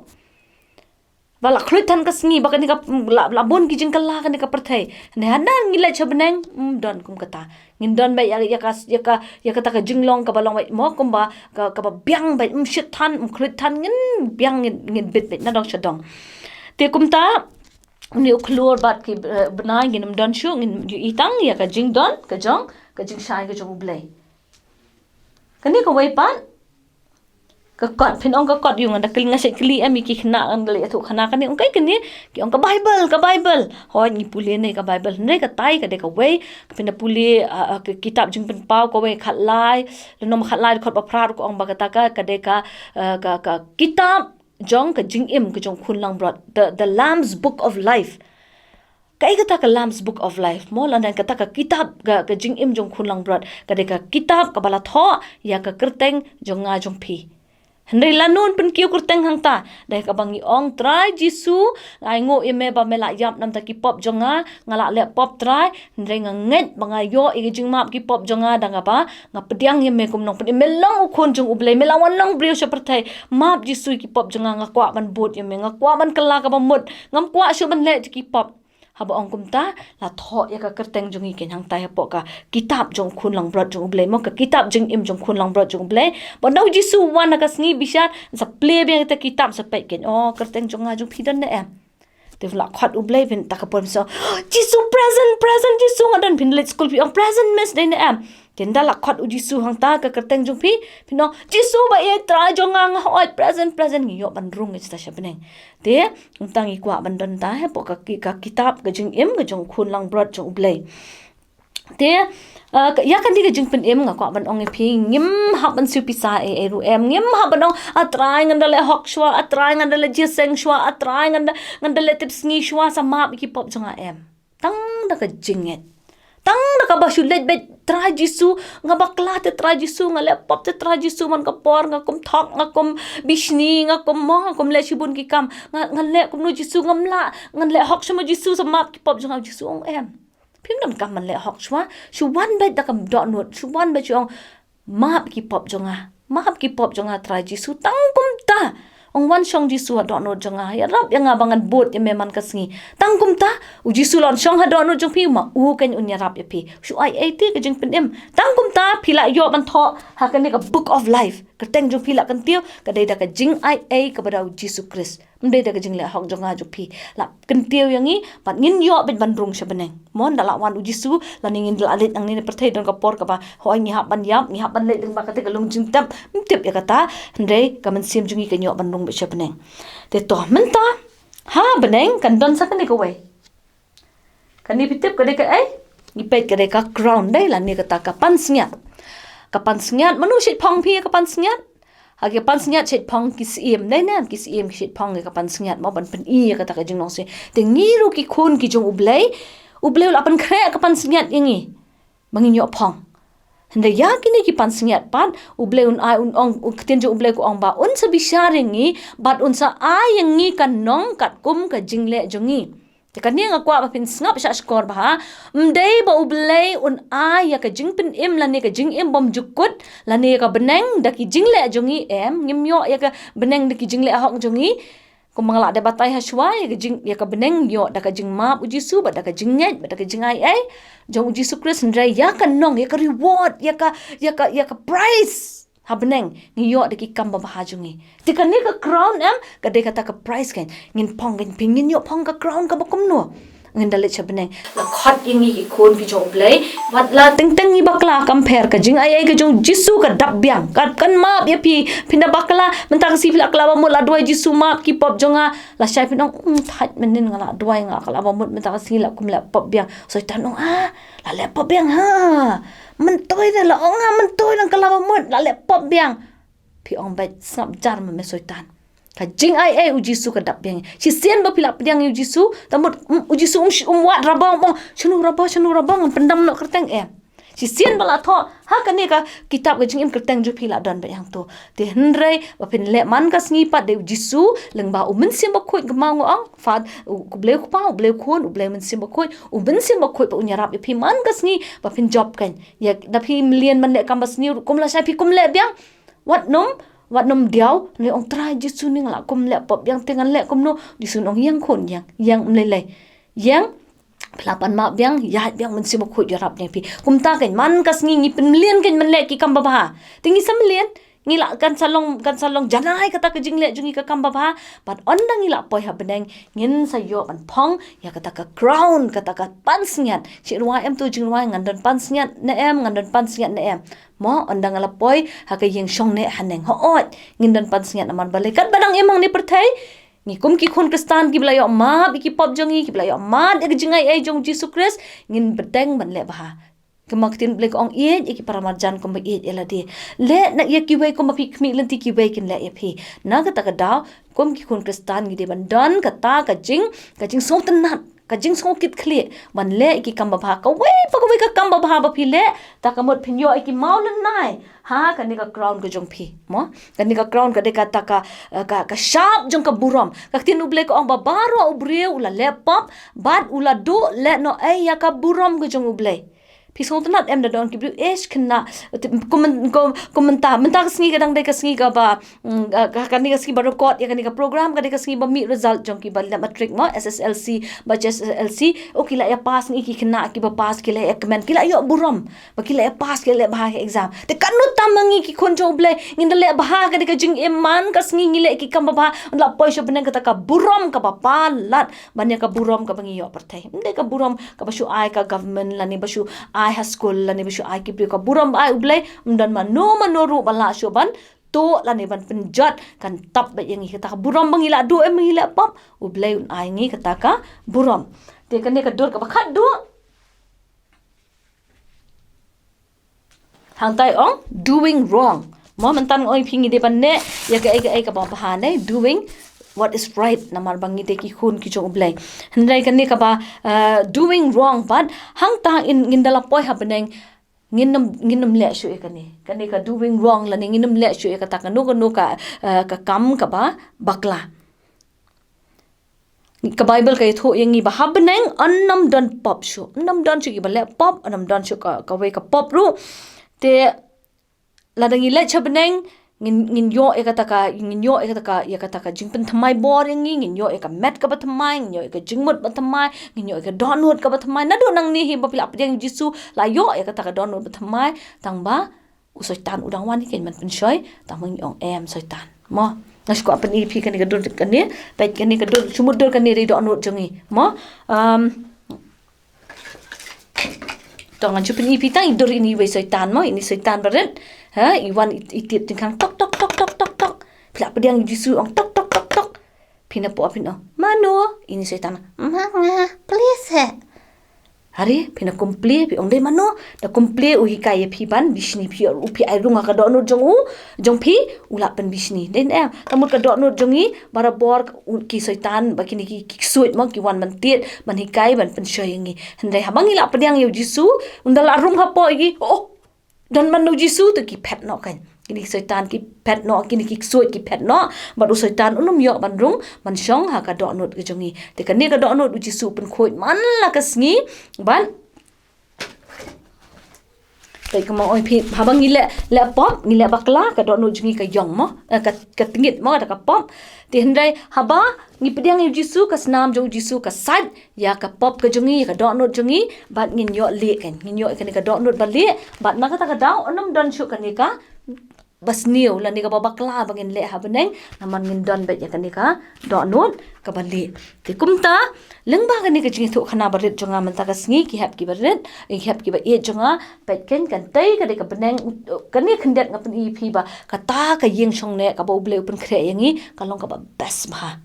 Ba la khluit than ka sngi, ba kane ka, la, la bun ki jingkylla kane ka pyrthei. Hynrei haba ngi leit sha bneng, ym don kum kata. Ngin don beit ïa, ïa ka, ïa ka, ïa kata ka jinglong kaba long beit mo kumba, ka, kaba biang beit, ym shit than, ym khluit than, ngin biang, ngin, ngin bit beit na dong sha dong. Te kumta, une u khlur bad ki, eh, bnai ngin ym don shuh, ngin ïohi tang ïa ka jingdon ka jong, ka jingshai ka jong U Blei. Kane kawei pat, ka kot, phin ong ka kot, ïa nga da kylli, nga shait kylli em ïa ki khynnah, nga da leit ïathuh khana kane, ong kai kane, ki ong ka Bible, ka Bible. Hooid, ngi pule ne ka Bible. Hynrei katai ka dei kawei, phin da pule, ah, ah, ka kitab Jingpynpaw kawei khatlai, lynnong khatlai dkhot ba phra ruh ka ong ba kata ka, ka dei ka, ah, ka, ka kitab jong ka jingim ka jong u khun langbrot. The, the Lamb's Book of Life. Kaei kata ka Lamb's Book of Life? Mo, lane kata ka kitab ka, ka jingim jong u khun langbrot. Ka dei ka kitab kaba la thoh ïa ka kyrteng jong nga jong phi. Hynrei lano yn pynkiew kyrteng hangta? Dei kaba ngi ong Trai Jisu, nga ainguh ïa me ba me la ïap namar ki pop jong nga, nga la leh pop Trai, hynrei nga ngeit ba nga ïoh ïa ka jingmap ki pop jong nga da kaba nga pdiang ïa me kum u nongpynim, me long u khun jong U Blei, me la wan long briew sha pyrthei. Map Jisu ïa ki pop jong nga, nga kwah ban bud ïa me, nga kwah ban kylla kaba mut, ngam kwah shuh ban leh ïa ki pop. Haba ong kumta, la thoh ïa ka kyrteng jong ngi keiñ hangtai hapoh ka kitab jong u khun langbrot jong U Blei, mo, ka kitab jingim jong u khun langbrot jong U Blei. Bad haba u Jisu u wan ha ka sngi bishar, sa plie biang ïa kata ka kitab, sa peit keiñ, oh, kyrteng jong nga jong phi don ne em? Te la khot U Blei, phin, ta ka por phin sa, Jisu present, present, Jisu nga don, phin leit skul phi ong present miss, dei ne em? Te ynda la khot u Jisu hangta ka kyrteng jong phi, phin ong Jisu ba ïeit, Trai jong nga, nga hooid, present, present, ngi ïoh ban rung ïa kata sha bneng. Te kumta ngi kwah ban don ta hapoh ka ki-, ka kitab ka jingim ka jong u khun langbrot jong U Blei. Te, ah, ka, ïa kane ka jingpynim nga kwah ban ong ïa phi, ngim hap ban siew pisa ei ei ruh em, ngim hap ban ong, a Trai ngan da leh hok shuwa, a Trai ngan da leh jingïaseng shuwa, a Trai ngan da, ngan da leh tipsngi shuwa, sa map ïa ki pop jong nga, em. Tang da ka jingngeit. Tang da kaba shu leit beit, Trai Jisu, nga bakla te Trai Jisu, nga leh pop te Trai Jisu, man ka por nga kum thok, nga kum bishni, nga kum mo, nga kum leh shibun ki kam, nga, nga leh kumno Jisu, ngam lah, ngan leh hok shuwa mo Jisu, sa map ki pop jong nga, Jisu ong em. Phim donkam ban leh hok shuwa, shu wan beit da ka dohnud, shu wan beit shu ong, map ki pop jong nga, map ki pop jong nga Trai Jisu, tang kumta. Ong wan shong Jisu ha dohnud jong nga, ïarap ïa nga ba ngan bud ïa me man ka sngi. Tang kumta, u Jisu la wan shong ha dohnud jong phi, ma u keiñ un ïarap ïa phi. Shu ai ei te ka jingpynim. Tang kumta, phi la ïoh ban thoh ha kane ka Book of Life. Kyrteng jong phi la kyntiew, ka dei da ka jingai ei kaba da u Jisu Khrist. Ym dei da ka jingleh hok jong nga jong phi. La kyntiew ïa ngi, bad ngin ïoh beit ban rung sha bneng. Mo, ynda la wan u Jisu, lane ngin la leit nangne na pyrthei, don ka por kaba, hooid, ngi hap ban ïap, ngi hap ban leit lyngba kata ka lung jingtep, ym tip ïa kata, hynrei ka mynsiem jong ngi kan ïoh ban rung beit sha bneng. Te to, mynta, ha bneng, kan don sa kane kawei. Kane phi tip ka dei kaei? Ngi peit ka dei ka crown dei lane kata ka pansngiat. Ka pansngiat, mano shait phong phi ïa ka pansngiat? Ha ka pansngiat shait phong ki syiem dei ne, ki syiem ki shait phong ïa ka pansngiat mo ban pyni ïa kata ka jinglong syiem. Te ngi ruh ki khun ki jong U Blei, U Blei u la pynkhreh ka pansngiat ïa ngi. Ba ngin ïoh phong. Hynrei ïa kine ki pansngiat pat, U Blei un ai un ong, u ktien jong U Blei ka ong ba un sa bishar ïa ngi, bad un sa ai ïa ngi ka nong katkum ka jingleh jong ngi. Te kane nga kwah ba phin sngap shah shkor bha, ym dei ba U Blei un ai ïa ka jingpynim lane ka jingim bymjukut, lane ïa ka bneng da ki jingleh jong ngi em, ngim ïoh ïa ka bneng da ki jingleh hok jong ngi. Kumba nga la dep batai ha shuwa, ïa ka jing, ïa ka bneng ïoh da ka jingmap u Jisu, bad da ka jingngeit, bad da ka jingai ei jong u Jisu Khrist, hynrei ïa ka nong, ïa ka reward, ïa ka, ïa ka, ïa ka prize ha bneng ngi ïoh da ki kam babha jong ngi. Te kane ka crown em, ka dei kata ka prize kan. Ngin phong kan, phi ngin ïoh phong ka crown kaba kumno? Ngin da leit sha bneng. La khot ïa ngi ki khun ki jong U Blei. Wat la teng teng ngi bakla, kam pher, ka jingai ei ka jong u Jisu ka dap biang. Ka, kan map ïa phi, phin da bakla, mynta ka sngi phi la kylla bamut, la duwai, Jisu map ki pop jong nga. Lashai phin ong, um, thait mynnin nga la duwai, nga kylla bamut, mynta ka sngi la kum leh pop biang. Soitan ong, ah, la leh pop biang ha. Myntoi de la ong, ah, myntoi, la kylla bamut, la leh pop biang. Phi ong beit, sngap jar ma me Soitan. Ka jingaiei u Jisu ka dap biang. Shisien ba phi la pdiang ïa u Jisu, ta mut, mm, u Jisu um, um wad rabong, um ong, "Shano rabong, shano rabong, ngan pyndam noh kyrteng," em. Shisien ba la thoh ha kane ka kitab ka jingim, kyrteng jong phi la don beit hangto. Te hynrei ba phin leh man ka sngi pat, dei u Jisu lyngba u Mynsiem Bakhuid, kumba nga ong, Fad, u, u Blei u Kpa, u Blei u Khun, u Blei u Mynsiem Bakhuid, u Mynsiem Bakhuid pat un ïarap ïa phi man ka sngi ba phin jop kein. Ïa, da phi mlien ban leh kam basniew ruh, kum lashai phi kum leh biang. Wat nym, wat nym diaw, ne ong, "Trai Jisu, ne nga la kum leh pop biang, te ngan leh kumno?" Jisu un ong, "Ïeng khun, ïeng, ïeng, ym lei lei. Ïeng, phi la pan map biang, ïaid biang, Mynsiem Bakhuid ïarap ïa phi." Kumta kein man ka sngi ngi pynmlien kein ban leh ki kam babha. Te ngi sa mlien, ngi la kan sa long, kan sa long janai kata ka jingleh jong ngi ka kam babha. Bad ynda ngi la poi ha bneng, ngin sa ïoh ban phong ïa kata ka crown, kata ka pansngiat. Shi rwai em tu jingrwai, "Ngan don pansngiat ne em, ngan don pansngiat ne em." Mo, ynda nga la poi ha ka ïing shong neh haneng, hooid, ngin don pansngiat namar balei? Katba dang im hangne pyrthei, ngi kum ki khun Khristan kiba la ïoh map ïa ki pop jong ngi, kiba la ïoh map ïa ka jingaiei jong u Jisu Khrist, ngin bteng ban leh bha. Kumba ka ktien Blei ka ong, "Ïeit ïa ki para marjan kumba ïeit ïa lade." Leh na ïa kiwei kumba phi khmih lynti, kiwei kin leh ïa phi. Na kata ka daw, kum ki khun Khristan ngi dei ban don kata ka jing, ka jingsngewtynnat, ka jingsngewkitkhlieh ban leh ïa ki kam babha. Kawei pa kawei ka kam babha ba phi leh, ta ka mut phin ïoh ïa ki mawlynnai ha kane ka crown ka jong phi. Mo, kane ka crown ka dei kata ka, eh, ka, ka shap jong ka burom. Ka ktien U Blei ka ong ba baroh u briew u la leh pop bad u la duh lehnohei ïa ka burom ka jong U Blei. Phi sngewtynnat em, da don ki briew, "Eish, khynnah, kum, kum, kum mynta, mynta ka sngi ka dang dei ka sngi kaba, mm, ka, ka, kane ka sngi ba record ïa kane ka program, ka dei ka sngi ba mih result jong kiba leh matric mo, S S L C, ba H S S L C, oh, ki la ïa pass ngi, ki khynnah kiba pass, ki la ïa kmen, ki la ïoh burom ba ki la ïa pass, ki la leh bha ha exam." Te katno tam ma ngi ki khun jong U Blei, ngin da leh bha, ka dei ka jingim man ka sngi ngi leh ki kam babha, ynda la poi sha bneng kata ka burom kaba palat ban ïa ka burom kaba ngi ïoh pyrthei. Ym dei ka burom kaba shu ai ka government, lane ba shu ai ha skul, lane ba shu ai ki briew. Ka burom ba ai U Blei, ym don mano mano ruh ba lah shuh ban tuh lane ban pynjot, kan tap beit ïa ngi. Kata ka burom ba ngi la duh em, ngi leh pop, U Blei un ai ngi kata ka burom. Te kane ka dur kaba khatduh, hangtai ong, doing wrong. Mo, mynta nga ong ïa phi, ngi dei ban leh ïa kaei kaei kaba bha, ne, doing what is right, namar ba ngi dei ki khun ki jong U Blei. Hynrei kane kaba, eh, doing wrong pat, hangta in, ngin da la poi ha bneng, ngin nym, ngin nym leh shuh ïa kane, kane ka doing wrong, lane ngin nym leh shuh ïa kata kano kano ka, eh, ka kam kaba bakla. Ka Baibl ka ïathuh ïa ngi ba ha bneng yn nym don pop shuh, yn nym don shuh kiba leh pop, yn nym don shuh ka, kawei ka pop ruh. Te lada ngi leit sha bneng, ngin, ngin ïoh ïa kata ka, ngin ïoh ïa kata ka, ïa kata ka jingpynthymmai bor ïa ngi, ngin ïoh ïa ka met kaba thymmai, ngin ïoh ïa ka jingmut ba thymmai, ngin ïoh ïa ka dohnud kaba thymmai. Naduh nangne hi ba phi la pdiang ïa U Jisu, la ïoh ïa kata ka dohnud ba thymmai, tangba u Soitan u dang wan hi kein ban pynshoi, tang ma ngi ong em Soitan. Mo, nga shu kwah pyni phi kane ka dur kane, peit kane ka dur, shu mut dur kane dei dohnud jong ngi. Mo, um, to ngan shu pyni phi tang i dur ini wei Soitan mo, ini Soitan barit. Ha, i wan i, i tied tyngkhang tok, tok, tok, tok, tok, tok. Phi la pdiang Jisu ong tok, tok, tok, tok. Phi na pdeng phi na ong, "Mano?" Ini Soitan, "Ma nga, plie seh." Hare, phi na kum plie, phi ong, "Dei mano?" Da kum plie u hikai ïa phi ban bishni, phi u phi ai rung ha ka dohnud jong u, jong phi, u lah pynbishni. Dei ne em, ta mut ka dohnud jong ngi, barabor u, ki Soitan, ba kine ki, ki ksuid mo, ki wan ban tied, ban hikai, ban pynshoi ïa ngi. Hynrei haba ngi la pdiang ïa u Jisu, ynda la rung hapoh ïa ngi, oh, don mano u Jisu, to ki phet noh kein. Kine ki Soitan ki phet noh, kine ki ksuid ki phet noh, bad u Soitan un nym ïoh ban rung, ban shong ha ka dohnud ka jong ngi. Te kane ka dohnud u Jisu u pynkhuid man la ka sngi, bad, te kumba nga ong ïa phi, haba ngi leh, leh pop, ngi leh bakla, ka dohnud jong ngi ka ïong mo, eh, ka, ka tngit mo, da ka pop. Te hynrei haba ngi pdiang ïa u Jisu, ka snam jong u Jisu ka sait ïa ka pop ka jong ngi, ïa ka dohnud jong ngi, bad ngin ïoh lieh kein, ngin ïoh ïa kane ka dohnud ba lieh, bad na kata ka daw, yn nym don shuh kane kaba sniew, lane kaba bakla ba ngin leh ha bneng, namar ngin don beit ïa kane ka dohnud kaba lieh. Te kumta, lyngba kane ka jingïathuhkhana barit jong nga mynta ka sngi, ki hep kiba rit, ki hep kiba ïeit jong nga, peit kein, kan tei ka dei ka bneng, kane khyndiat nga pyni ïa phi ba kata ka ïing shong neh kaba U Blei u pynkhreh ïa ngi, ka long kaba best bha.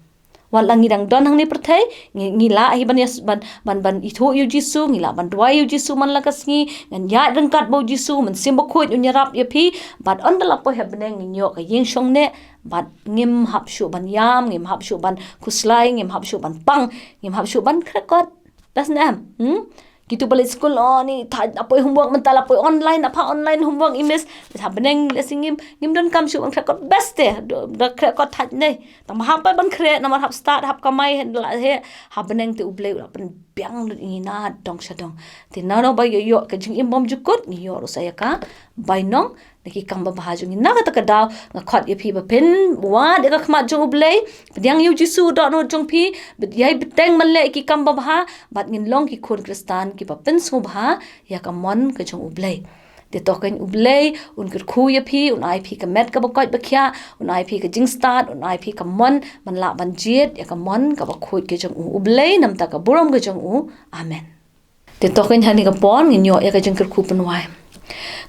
Wat la ngi dang don hangne pyrthei, ngi, ngi lah hi ban ïas-, ban, ban, ban ithuh ïa u Jisu, ngi lah ban duwai ïa u Jisu man la ka sngi, ngan ïaid ryngkat bad u Jisu, Mynsiem Bakhuid un ïarap ïa phi, bad ynda la poi ha bneng ngin ïoh ka ïing shong neh, bad ngim hap shuh ban ïam, ngim hap shuh ban khuslai, ngim hap shuh ban pang, ngim hap shuh ban khrekot. Best ne em? Hmm? Kitu ba leit skul, oh, ni thait, la poi homework mynta, la poi online, la pha online homework i miss. Ha bneng lehse ngim, ngim donkam shuh ban khrekot, best te, da, da khrekot thait ne. Tang ba hap ban khreh, namar hap stad, hap kamai, hynda la heh, ha bneng te U Blei u la pynbiang lut ïa ngi nadong shadong. Te nangno ba ïoh, ïoh ka jingim bymjukut, ngi ïoh ruh sa ïa ka bainong na ki kam babha jong ngi. Na kata ka daw nga khot ïa phi ba phin wad ïa ka khmat jong U Blei, pdiang ïa u Jisu u dohnud jong phi, bad ïai bteng ban leh ïa ki kam babha, bad ngin long ki khun Khristan kiba pynsngewbha ïa ka mon ka jong U Blei. Te to keiñ U Blei un kyrkhu ïa phi, un ai phi ka met kaba koit ba khiah, un ai phi ka jingstad, un ai phi ka mon ban lah ban jied ïa ka mon kaba khuid ka jong u. U Blei namar ka burom ka jong u. Amen. Te to keiñ ha kane ka por ngin ïoh ïa ka jingkyrkhu pynwai.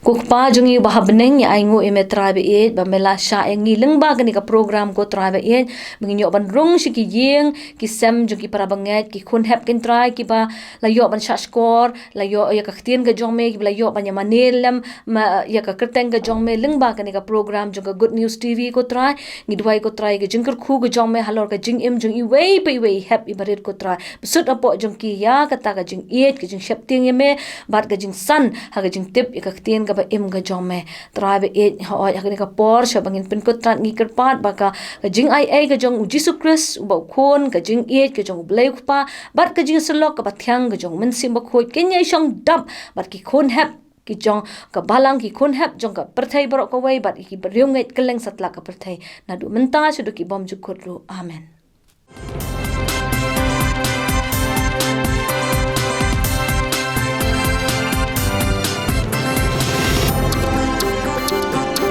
Ko Kpa jong ngi uba ha bneng, ngi ainguh ïa me Trai ba ïeit ba me la shah ïa ngi lyngba kane ka program ko Trai ba ïeit, ba ngin ïoh ban rung sha ki ïing ki sem jong ki para bangeit, ki khun hep keiñ Trai kiba la ïoh ban shah shkor, la ïoh ïa ka ktien ka jong me, kiba la ïoh ban ïa mane lem ma, ïa ka kyrteng ka jong me lyngba kane ka program jong ka Good News T V ko Trai. Ngi duwai ko Trai ka jingkyrkhu ka jong me halor ka jingim jong iwei pa iwei i hep i barit ko Trai. Bsut hapoh jong ki ïa kata ka jingïeit, ka jingsheptieng ïa me, bad ka jingsan ha ka jingtip ïa ka ktien kaba im ka jong me. Trai ba ïeit, hooid ha kane ka por shaba ngin pynkontrak ngi kyrpad ba ka, ka jingaiei ka jong u Jisu Khrist uba u Khun, ka jingïeit ka jong U Blei U Kpa, bad ka jingsyllok kaba thiang ka jong U Mynsiem Bakhuid kin ïai shong dap bad ki khun hep ki jong ka balang, ki khun hep jong ka pyrthei baroh kawei, bad ki briew ngeit kylleng satlak ka pyrthei, naduh mynta shaduh ki bymjukut ruh. Amen.